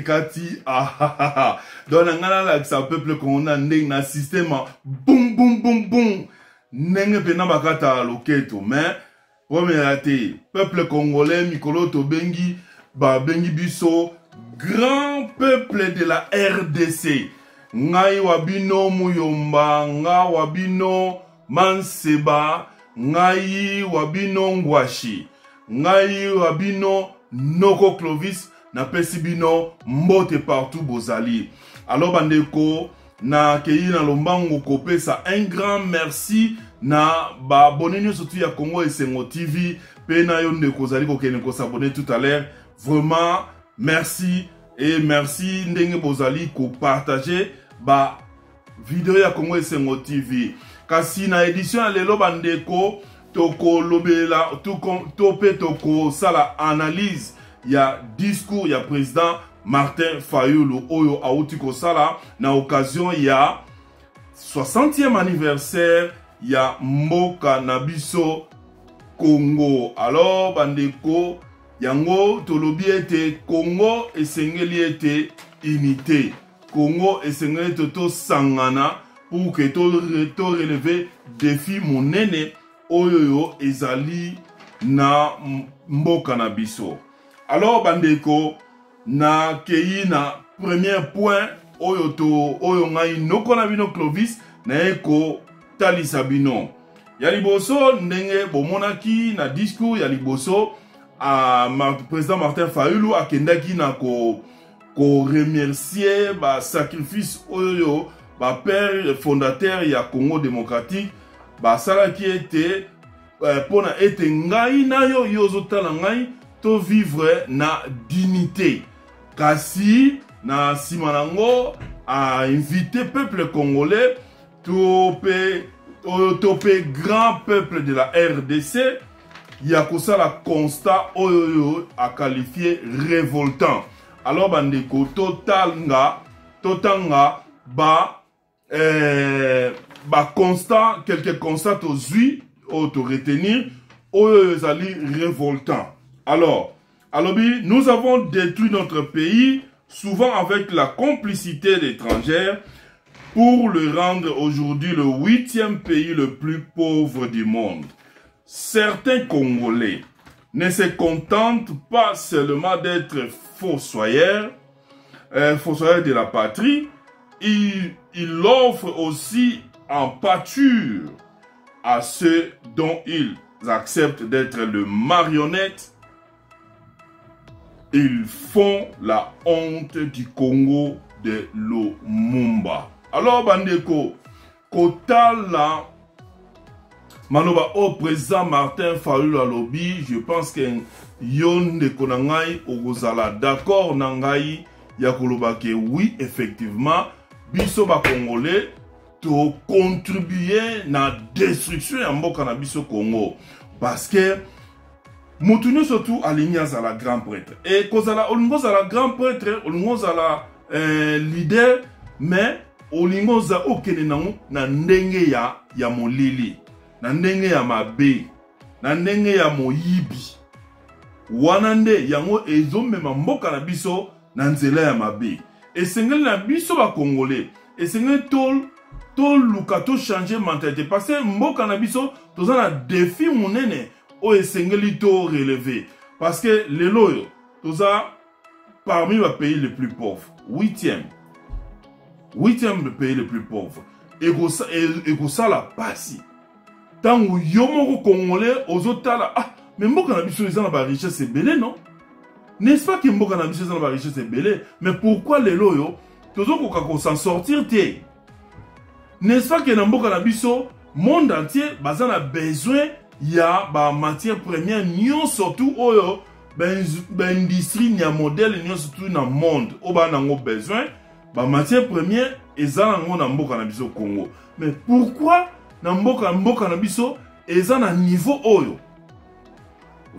ekati. Ah, donc na ngai nalakisa peuple congolais na ndenge na système bum bum bum bum, ndenge mpena bakataka loketo. Mais problème ya te, peuple congolais, mikolo tobengi, babengi biso grand peuple de la RDC. Ngai wa bino Muyomba, nga wa bino Manseba, ngai wa bino Ngwashi, ngai wa bino Noko Clovis, napesi bino mbote partout bozali. Alors bandeko, nakei na lombangu kopesa un grand merci na baabonné nyonso tu ya Congo Esengo TV, mpe na yo ndeko ozali kokende kosabonner tout à l'heure. Vraiment merci et merci ndenge bozali kopartage ba video ya Congo Esengo TV. Kasi na édition ya lelo, bandeko, tokolobela to mpe tokosala analyse ya discours ya président Martin Fayulu oyo awuti kosala na occasion ya 60e anniversaire ya mboka na biso Congo. Alors bandeko, yango tolobi ete Congo esengeli ete unité, Congo esengeli ete tosangana pour que to relever défi monene oyo ezali na mboka na biso. Alors bandeko, nakei na premier point oyo to oyo ngai noko na bino Clovis naye kotalisa bino. Ya liboso, ndenge bomonaki na discours ya liboso, président Martin Fayulu akendaki na ko koremercier basacrifice oyo bapère fondateur ya Congo démocratique basalaki ete mpona ete ngai na yo, yo ozotala ngai, tovivre na dignité. Kasi na nsima nango ainvité peuple congolais to mpe oyo to mpe grand peuple de la RDC ya kosala constat oyo oyo aqualifié révoltant. Alors bandeko, totanga ba constat, quelques constats tozwi oyo toretenir oyo ezali révoltant. Alors alobi: nous avons détruit notre pays, souvent avec la complicité d'étrangères, pour le rendre aujourd'hui le huitième pays le plus pauvre du monde. Certains Congolais ne se contentent pas seulement d'être fossoyeurs de la patrie, ils l'offrent aussi en pâture à ceux dont ils acceptent d'être le marionnette. Ils font la honte du Congo de Lumumba. Alors bandeko, kotala maloba oyo président Martin Fayulu alobi, je pense que yo ndeko na ngai okozala d'accord na ngai ya koloba ke oui, effectivement, biso bacongolais tocontribue na destruction ya mboka na biso Congo, parce que motu nyonso tu alingi azala grand prêtre. E kozala, olingi ozala grand prêtre, olingi ozala leader, mais olingi oza okende nango na ndenge ya molili, na ndenge ya mabe, na ndenge ya moyibi. Wana nde yango ezomema mboka na biso na nzela ya mabe. Esengeli na biso bacongolais, esengeli toluka tochange mentalité, parce que mboka na biso toza na défi monene oyo esengeli to relever, parce que lelo oyo toza parmi bapays les plus pauvres, huitième pays le plus pauvre. Ekosala pasi ntango yo moko congolais ozotala: ah, mais mboka na biso eza na barichesse ebele, non? N'est-ce pas que mboka na biso eza na barichesse ebele? Mais pourquoi lelo oyo tozokoka kosan sortir te? N'est-ce pas que na mboka na biso, monde entier baza na besoin ya bamatière première nyonso tu oyo baindustrie ya modèle nyonso tu na monde oyo baa nango besoin, bamatière première eza nango na mboka na biso Congo? Mais pourquoi na mboka na biso eza na niveau oyo?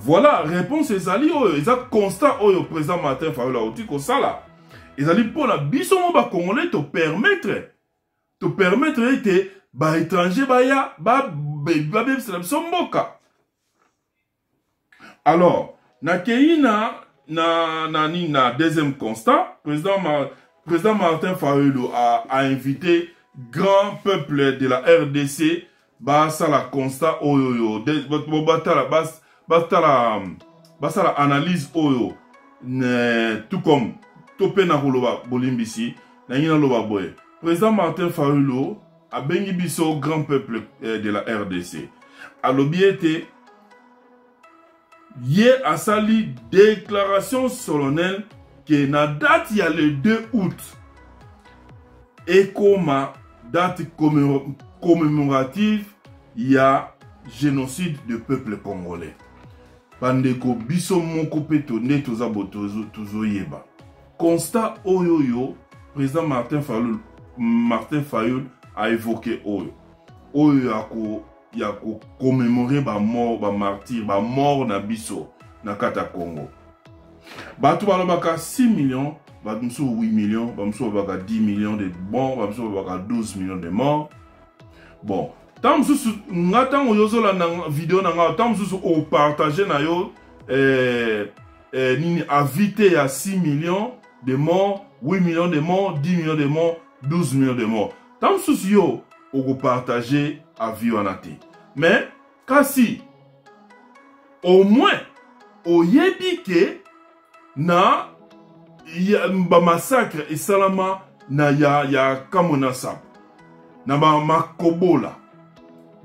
Voilà réponse. Ezali oyo eza constat oyo président Martin Fayulu auti kosala, ezali mpona biso mo bacongolais topermettre ete baétranger baya babebisela biso mboka. Alors nakei na na na nini, na deuxième constat, président Martin Fayulu a invité grand peuple de la RDC basala constat oyo yo batala, basala analyse oyo, tout comme to mpe na koloba bolimbisi nangi naloba boye. Président Martin Fayulu abengi biso grand peuple de la RDC, alobi ete ye asali déclaration solennelle ke na date ya le 2 août ekoma date commémorative ya génocide de peuple congolais. Bandeko, biso moko mpe nde toza tozoyeba constat oyo yo président Martin Fayulu a évoqué, oyo ya kocommémorer bamort, bamartyr, bamort na biso na kati ya Congo. Bato balobaka 6 millions, bato mosusu 8 millions, bamosusu balobaka 10 millions de morts, bamosusu balobaka 12 millions de morts. Bon, ntango mosusu nga, ntango oyo ozolanda video na nga, ntango mosusu opartage na yo nini, avis te ya 6 millions de morts, 8 millions de morts, 10 millions de morts, 12 millions de morts, ntango mosusu yo okopartage avis wana te, mais kasi au moins oyebi ke na bamassacre esalama na ya Kamwina Nsapu, na bamakobola,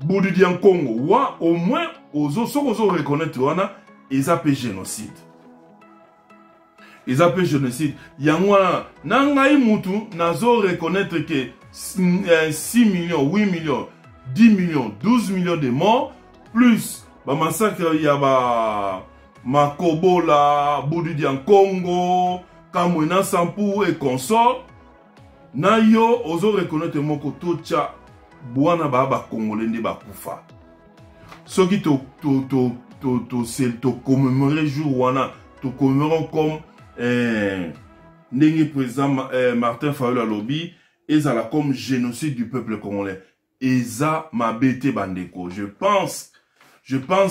Bundu dia Kongo wa, au moins ozo, soki ozo reconnaître wana eza mpe génocide, eza mpe génocide. Yango wana na ngai mutu nazo reconnaître ke 6 millions, 8 millions, 10 millions, 12 millions de morts, plus bamassacre ya ba Makobola, Bundu dia Kongo, Kamwina Nsapu et consort, na yo ozo reconnaître moko totya bwana baa bakongole nde bakufa. Soki tocommémore jour wana, tocommémore comme ndenge président Martin Fayulu alobi, ezala comme génocide du peuple congolais, eza mabe te. Bandeko, je pense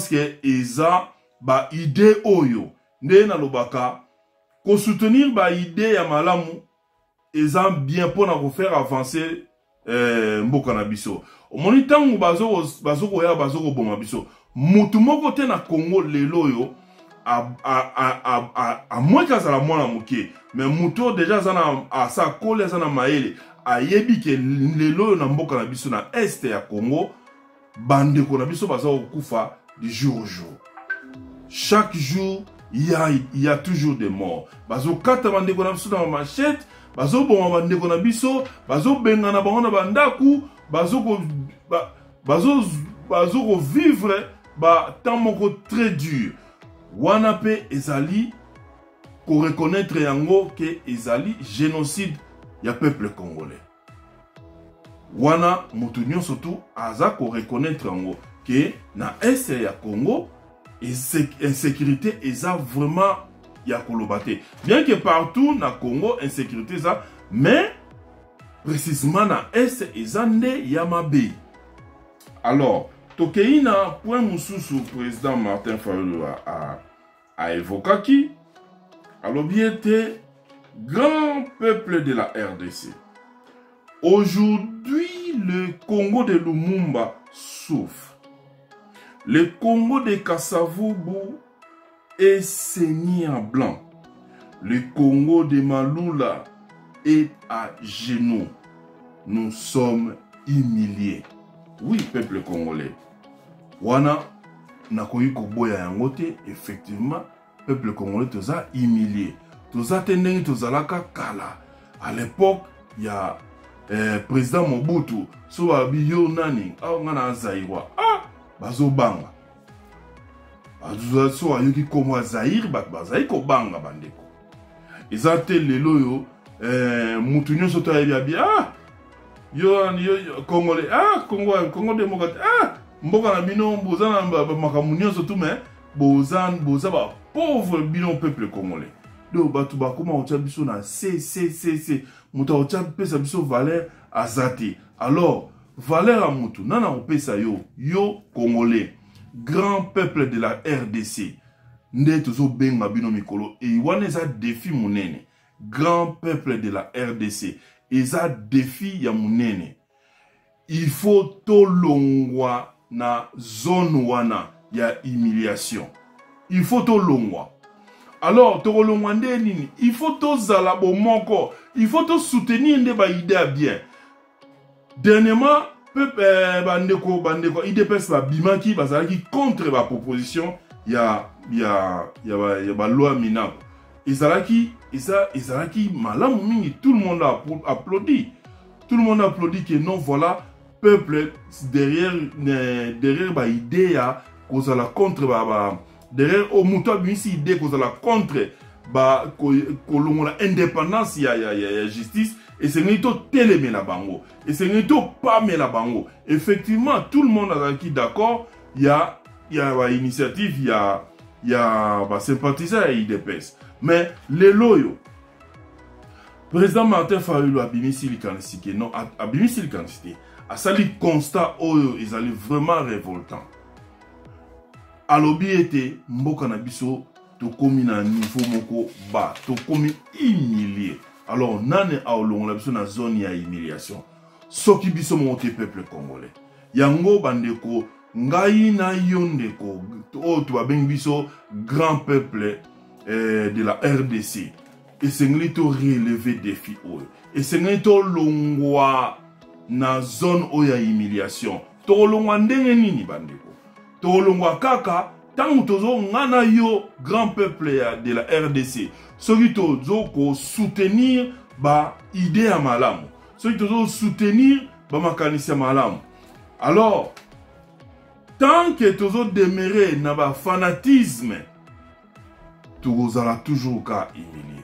ke eza baidée oyo nde nalobaka, kosoutenir baidée ya malamu eza bien mpona kofaire avancer mboka na biso. Omoni, ntango bazokoya, bazokoboma biso, mutu moko te na Congo lelo oyo, amoki azala mwana moke, mais mutu oyo deja aza na asa akoli, aza na mayele, ayebi ke lelo oyo na mboka na biso, na est ya Congo, bandeko na biso baza kokufa du jour au jour. Chaque jour il y a toujours des morts. Bazokata bandeko na biso na bamachete, bazoboma bandeko na biso, bazobengana bango na bandako, bazokovivre batemps moko très dur. Wana mpe ezali koreconnaître yango ke ezali génocide ya peuple congolais. Wana moto nyonso tu aza koreconnaître yango ke na est ya Congo insécurité eza vraiment ya koloba te. Bien que partout na Congo insécurité eza, mais précisément na est eza nde ya mabe. Alors tokei na point mosusu. Président Martin Fayulu aévokaki, alobi ete: "Grand peuple de la RDC, aujourd'hui le Congo de Lumumba souffre. Le Congo de Kasavubu est saigné en blanc. Le Congo de Malula est à genoux. Nous sommes humiliés." Oui, peuple congolais, wana nakoki koboya yango te. Effectivement, peuple congolais, toza humilié, toza te ndenge tozalaka kala à l'époque ya président Mobutu. So babi: "Yo nani?" "Awa nga na Zaïrois." Ah, bazobanga. So ayoki nkombo ya Zaire, bato bazali kobanga. Bandeko, eza te lelo oyo mutu nyonso to ayebi, abi: "Ah, yo Congolais, ah, Congo, Congo démocrate, ah, mboka na bino boza na makambo nyonso tu, mais boza bapauvre, bino peuple congolais." Donc bato bakóma kotia biso na c c c c. Moto akotia pesa biso valeur aza te. Alors valeur ya motu nani akopesa yo? Yo Congolais, grand peuple de la RDC. Nde tozobenga bino mikolo eyi wana, eza défi monene. Grand peuple de la RDC, eza défi ya monene. Il faut tolongwa na zone wana ya humiliation. Il faut tolongwa. Alors tokolongwa nde nini? Il faut tozala bomoko, il faut tosoutenir nde baidée ya bien. Dernièrement, bandeko UDPS babimaki, bazalaki contre baproposition ya baloi Minaku. Ezalaki ezalaki malamu mingi. Tout le monde a applaudi, tout le monde a applaudi que non, voilà, peuple derrière baidée ya kozala contre ba derrière oyo moto abimisi idée kozala contre ba kolongola indépendance ya justice. Esengeli totelemela bango, esengeli topamela bango. Effectivement, tout le monde azalaki d'accord ya bainitiative ya basympathisant ya UDPS. Mais lelo oyo, président Martin Fayulu abimisi likanisi ke non, abimisi likanisi te, asali constat oyo ezali vraiment révoltant. Alobi ete mboka na biso tokomi na niveau moko ba tokomi humilié. Alors nani aolongola biso na zone ya humiliation soki biso moko te, peuple congolais? Yango bandeko, ngai na yo ndeko, oyo tobabengi biso grand peuple de la RDC, esengeli to relever défi oyo. Esengeli tolongwa na zone oyo ya humiliation. Tokolongwa ndenge nini, bandeko? Tokolongwa kaka ntango tozo, nga na yo, grand peuple de la RDC, soki tozo kosoutenir baidée ya malamu, soki tozosoutenir bamakanisi ya malamu. Alors tant que tozodemeurer na bafanatisme, tokozala toujours ka humilié,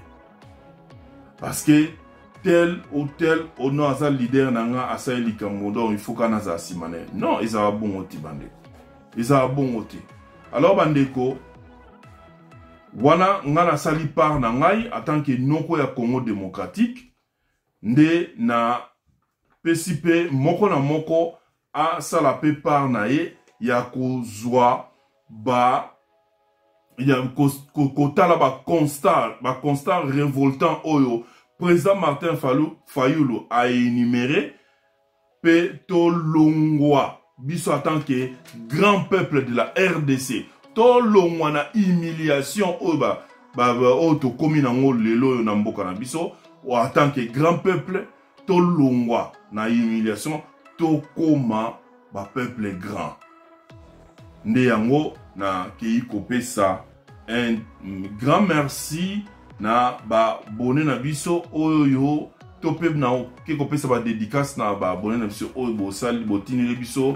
parce que tel ou tel ono aza leader na nga, asali likambo, donc il faut ka nazala nsima na ye. Non, ezala bongo te, bandeko, ezala bongo te. Alors bandeko, wana nga nasali part na ngai en tant que noko ya Congo démocratique. Nde na pesi mpe moko na moko asala mpe part na ye ya kozwa ba ya kotala baconstat révoltant oyo président Martin Fayulu aénuméré, mpe tolongwa biso en tant que grand peuple de la RDC, tolongwa na humiliation oyo oyo tokómi nango lelo oyo na mboka na biso. En tant que grand peuple, tolongwa na humiliation, tokóma bapeuple grand. Nde yango nakei kopesa un grand merci na baabonnés na biso oyo, to mpe nakoki kopesa badédicace na baabonnés na biso oyo bosali, botindeli biso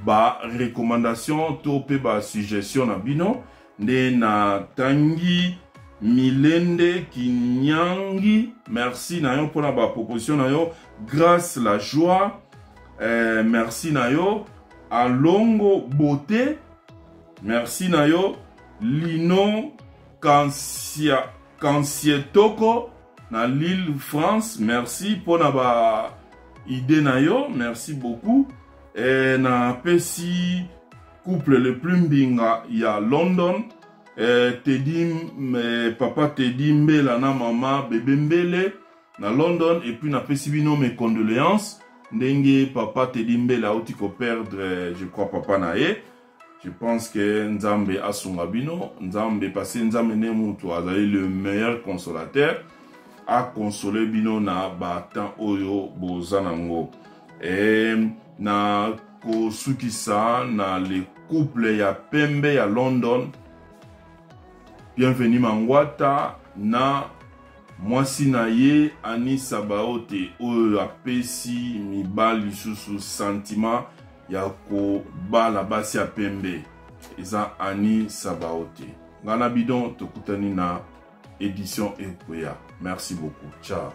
barecommandation to mpe basuggestion na bino. Nde natangi Milende Kinyangi, merci na yo mpona baproposition na yo. Grâce la Joie, merci na yo. Alongo Beauté, merci na yo. Lino Kansia Kansietoko na Lille, France, merci mpona ba idée na yo, merci beaucoup. Napesi couple le plus mbinga ya London, Teddy, papa Teddy Mbela na mama Bebe Mbele na London. Et puis napesi bino mes condoléances ndenge papa Teddy Mbele auti koperdre, je crois, papa na ye. Je pense que Nzambe asunga bino, Nzambe, parce Nzambe nde mutu azali le meilleur consolateur, akonsole bino na batemps oyo boza nango. E na kosukisa na le couple ya pembe ya London, Bienvenu Mangwata na mwasi na ye Anisa Baote, oyo apesi mibali lisusu sentiment ya kobala basi ya pembe, eza Ani Sabaote. Ngai na bidon, tokutani na édition ekoya. Merci beaucoup, ciao.